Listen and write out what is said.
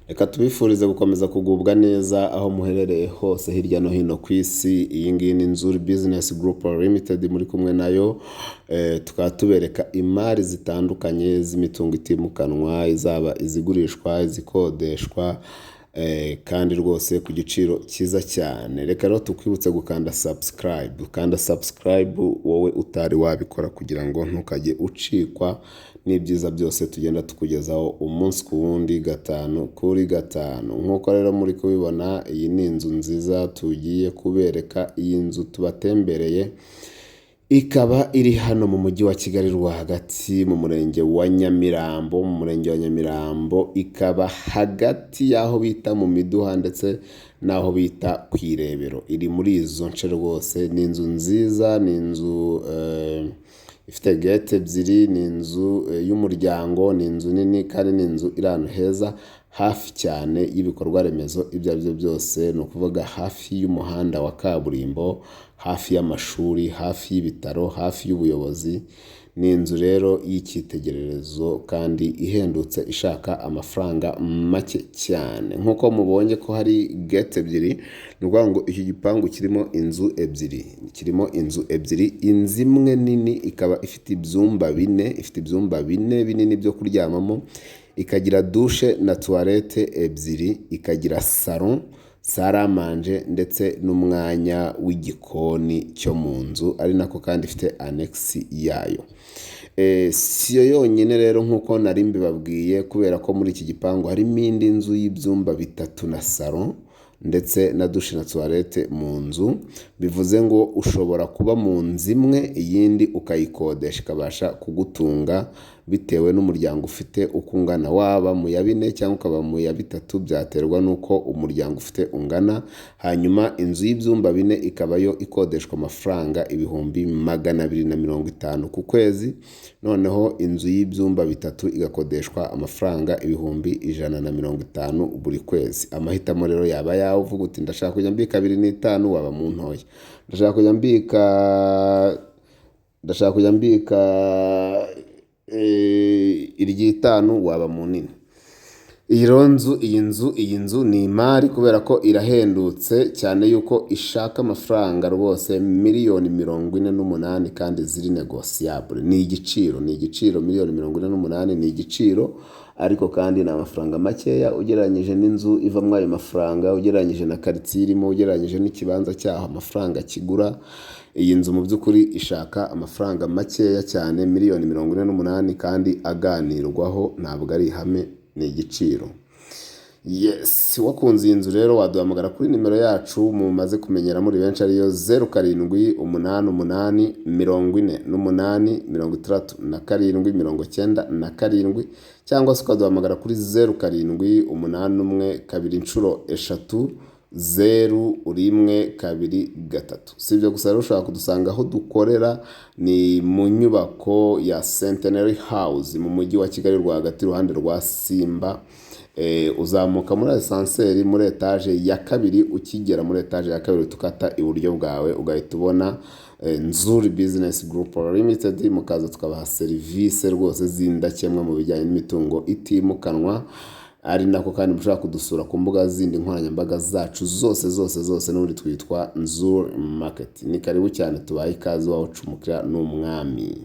Reka tubifurize gukomeza kugubwa neza aho muherereye hose hirya no hino ku isi. Iyi ngiyi ni Nzuri Business Group Limited muri kumwe nayo, tukaba tubereka imari zitandukanye z'imitungo itimukanwa, izaba izigurishwa, izikodeshwa, kandi rwose ku giciro cyiza cyane. Reka rero tukwibutse gukanda subscribe, kanda subscribe wowe utari wabikora kugira ngo ntukajye ucikwa n'ibyiza byose tugenda tukugezaho umunsi ku wundi, gatanu kuri gatanu. Nk'uko rero muri kubibona, iyi ni inzu nziza tugiye kubereka. Iyi nzu tubatembereye ikaba iri hano mu mujyi wa Kigali rwagati, mu murenge wa Nyamirambo, mu murenge wa Nyamirambo, ikaba hagati y'aho bita mu Miduha ndetse n'aho bita ku Irebero. Iri muri izo nce rwose. Ni inzu nziza, ni inzu ifite gate ebyiri, ni inzu y'umuryango, ni inzu nini kandi ni inzu iri ahantu heza, hafi cyane y'ibikorwa remezo ibyo ari byo byose. Ni ukuvuga hafi y'umuhanda wa kaburimbo, hafi y'amashuri, hafi y'ibitaro, hafi y'ubuyobozi. Ni inzu rero y'icyitegererezo kandi ihendutse, ishaka amafaranga make cyane. Nk'uko mubonye ko hari gate ebyiri, ni ukuvuga ngo iki gipangu kirimo inzu ebyiri, kirimo inzu ebyiri. Inzu imwe nini ikaba ifite ibyumba bine, ifite ibyumba bine binini byo kuryamamo, ikagira douche na toilette ebyiri, ikagira salon, salle à manger ndetse n'umwanya w'igikoni cyo mu nzu, ari nako kandi ifite annexe yayo. Si yo yonyine rero nk'uko nari mbibabwiye, kubera ko muri iki gipangu harimo indi nzu y'ibyumba bitatu na salon ndetse na douche na toilette mu nzu. Bivuze ngo ushobora kuba mu nzu imwe, iyindi ukayikodesha, ikabasha kugutunga bitewe n'umuryango ufite uko ungana. Waba mu ya bine cyangwa ukaba mu ya bitatu, byaterwa n'uko umuryango ufite ungana. Hanyuma inzu y'ibyumba bine ikaba yo ikodeshwa amafaranga 250,000 ku kwezi, noneho inzu y'ibyumba bitatu igakodeshwa amafaranga 150,000 buri kwezi. Amahitamo rero yaba ayawe, uvuga uti ndashaka kujya mbika 2.5, waba mu ntoya. Ndashaka kujya mbika iry'itanu, waba mu nini. Iyi rero nzu, iyi nzu ni imari kubera ko irahendutse cyane, yuko ishaka amafaranga rwose miliyoni 48 kandi ziri négociable. Ni igiciro, ni igiciro, miliyoni 48 ni igiciro, ariko kandi ni amafaranga makeya ugereranyije n'inzu ivamo ayo mafaranga, ugereranyije na karitsiye irimo, ugereranyije n'ikibanza cyaho amafaranga kigura. Iyi nzu mu by'ukuri ishaka amafaranga makeya cyane, miliyoni 48, kandi aganirwaho, ntabwo ari ihame, ni igiciro. Yes, wakunze iyi nzu rero waduhamagara kuri nimero yacu mumaze kumenyera muri benshi, ariyo 0788486797, cyangwa se ukaduhamagara kuri 078133000123. Si ibyo gusa rero, ushobora kudusanga aho dukorera, ni mu nyubako ya Centenary House mu mujyi wa Kigali rwagati, iruhande rwa Simba. Uzamuka muri ascenseur muri étage ya kabiri, ukigera muri étage ya kabiri tukata iburyo bwawe, ugahita ubona Nzuri Business Group Limited, mukaza tukabaha serivisi rwose z'indakemwa mu bijyanye n'imitungo itimukanwa. Ari nako kandi mushobora kudusura ku mbuga zindi nkoranyambaga zacu zose zose zose, n'ubundi twitwa Nzuri Market. Ni karibu cyane, tubaye ikaze, iwacu umukiriya ni umwami.